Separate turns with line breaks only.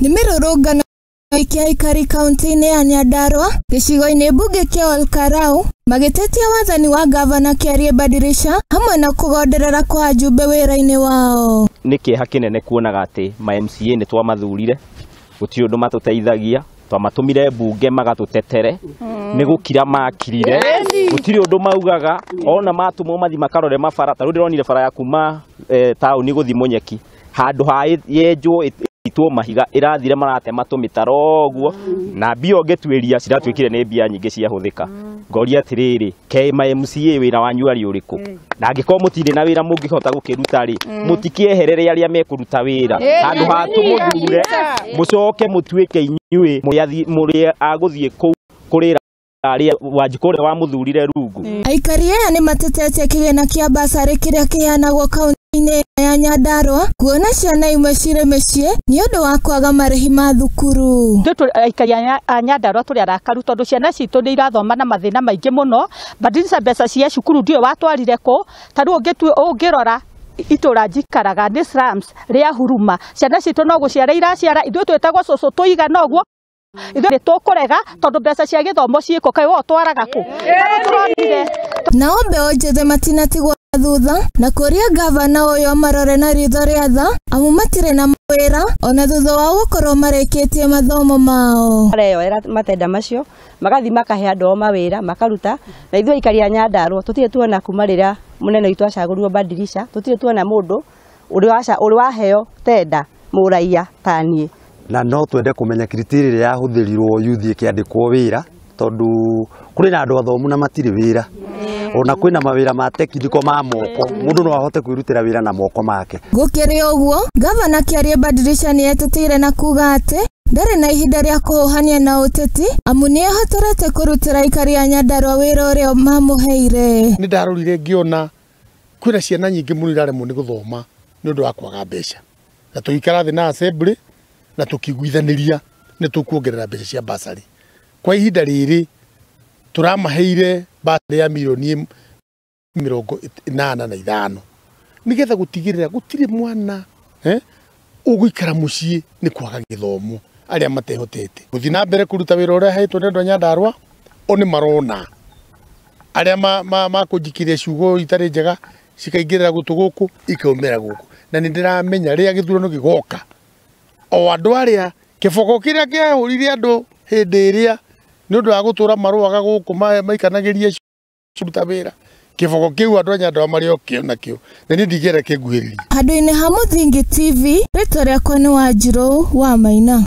Nĩ mĩrũrũngano ya aikari kaunti-inĩ ya Nyandarua gĩcigo-inĩ mbunge kĩa Olkalau magĩtetia wathani wa gavana Kĩarie Badirisha hamwe na kũgonderera kwa ajumbe wĩra-inĩ wao.
Nĩ kĩeha kĩnene kuonaga atĩ ma MCA nĩ twamathurire, gũtirĩ ũndũ matũteithagia, twamatũmire mbunge magatũtetere, nĩ gũkira makirire, gũtirĩ ũndũ maugaga, ona matũmwo mathi makarore mabara, ta rĩu ndĩronire bara ya kuma taũni gũthiĩ Mũnyeki, handũ ha yenjwo itwo mahiga irathire maratema tũmĩtaro ũguo, na mbia ũngĩtuĩria ciratuĩkire nĩ mbia nyingĩ ciahũthĩka. Ngoria atĩrĩrĩ, ke ma MCA wĩra wanyu arĩ ũrĩkũ? Na angĩkorwo mũtirĩ na wĩra mũngĩhota gũkĩruta rĩ, mũtikĩeherere arĩa mekũruta wĩra, handũ ha tũmũthure mũcoke mũtuĩke inyuĩ mũrĩ a gũthiĩ kũu kũrĩra arĩa Wanjikũ ũrĩa wamũthurire rungu.
Aikari aya nĩ matetetie kĩgĩna kĩa basarĩ kĩrĩa kĩheanagwo kaunti-inĩ ya Nyandarua kuona ciana imwe cirĩ mĩciĩ nĩ ũndũ wa kwaga marĩhi ma thukuru.
Ithuĩ aikari a Nyandarua tũrĩ arakaru tondũ ciana citũ nĩ irathoma na mathĩna maingĩ mũno. Badirisha mbeca cia cukuru ndiũĩ watwarire kũ, ta rĩu ũngĩrora itũra njikaraga nĩ slums rĩa Huruma, ciana citũ no gũciara iraciara, ithuĩ twĩtagwo cũcũ tũigana ũguo, ithuĩ nĩ tũkũrega tondũ mbeca cia gĩthomo ciĩkũ, kaĩ we ũtwaraga kũ? Tarĩu tũronire.
Nao mbeũ njĩthĩ matinatigwo thutha na kũria gavana ũyũ amarore na ritho rĩa tha amu matirĩ na mawĩra ona thutha wao gũkorwo marĩkĩtie mathomo mao.
Mareyoera matenda macio magathi makahe andũ ao mawĩra makaruta, na ithuĩ aikari a Nyandarua tũtirĩ tuona kuma rĩrĩa mũnene witũ acagũrirwo Badirisha, tũtirĩ tuona mũndũ ũrĩa waheo tenda mũraiya ta niĩ.
Na no twende kũmenya criteria ĩrĩa yahũthĩrirwo youth ĩkĩandĩkwo wĩra, tondũ kũrĩ na andũ athomu na matirĩ wĩra, ona kwĩna mawĩra ma technical ma moko, mũndũ no ahote kwĩrutĩra wĩra na moko make.
Gũkĩrĩ ũguo, gavana Kĩarie Badirisha nĩ eteteire na kuga atĩ ndarĩ na ihinda rĩa kũhũhania na ũteti amu nĩ ehotorete kũrutĩra aikari a Nyandarua wĩra ũrĩa mamũheire.
Nĩ ndarorire ngĩona kwĩna ciana nyingĩ mũno iraremwo nĩ gũthoma nĩ ũndũ wa kwaga mbeca, na tũgĩikara thĩ na assembly na tũkĩiguithanĩria nĩ tũkuongerera mbeca cia basarĩ. Kwa ihinda rĩrĩ tũramaheire basarĩ ya mirioni 85 nĩgetha gũtigĩrĩra gũtirĩ mwana ũgũikara mũciĩ nĩ kwaga gĩthomo arĩa matehotete. Gũthiĩ na mbere kũruta wĩra ũrĩa heetwo nĩ andũ a Nyandarua, o nĩ marona arĩa makũnjikĩria ciugo itarĩ njega cikaingĩrĩra gũtũ gũkũ ikaumĩra gũkũ, na nĩ ndĩramenya rĩrĩa gĩthurano gĩgoka o andũ arĩa kĩboko kĩrĩa kĩahũrire andũ hĩndĩ ĩrĩa nĩ ũndũ wa gũtũra marũaga gũkũ maikanagĩrie kũruta wĩra, kĩboko kĩu andũ a Nyandarua marĩ o kĩo nakĩo, na niĩ ndingĩenda kĩnguhĩrĩrie.
Handũ-inĩ ha Mũthingi TV, rĩtwa rĩakwa nĩ Wanjirũ wa Maina.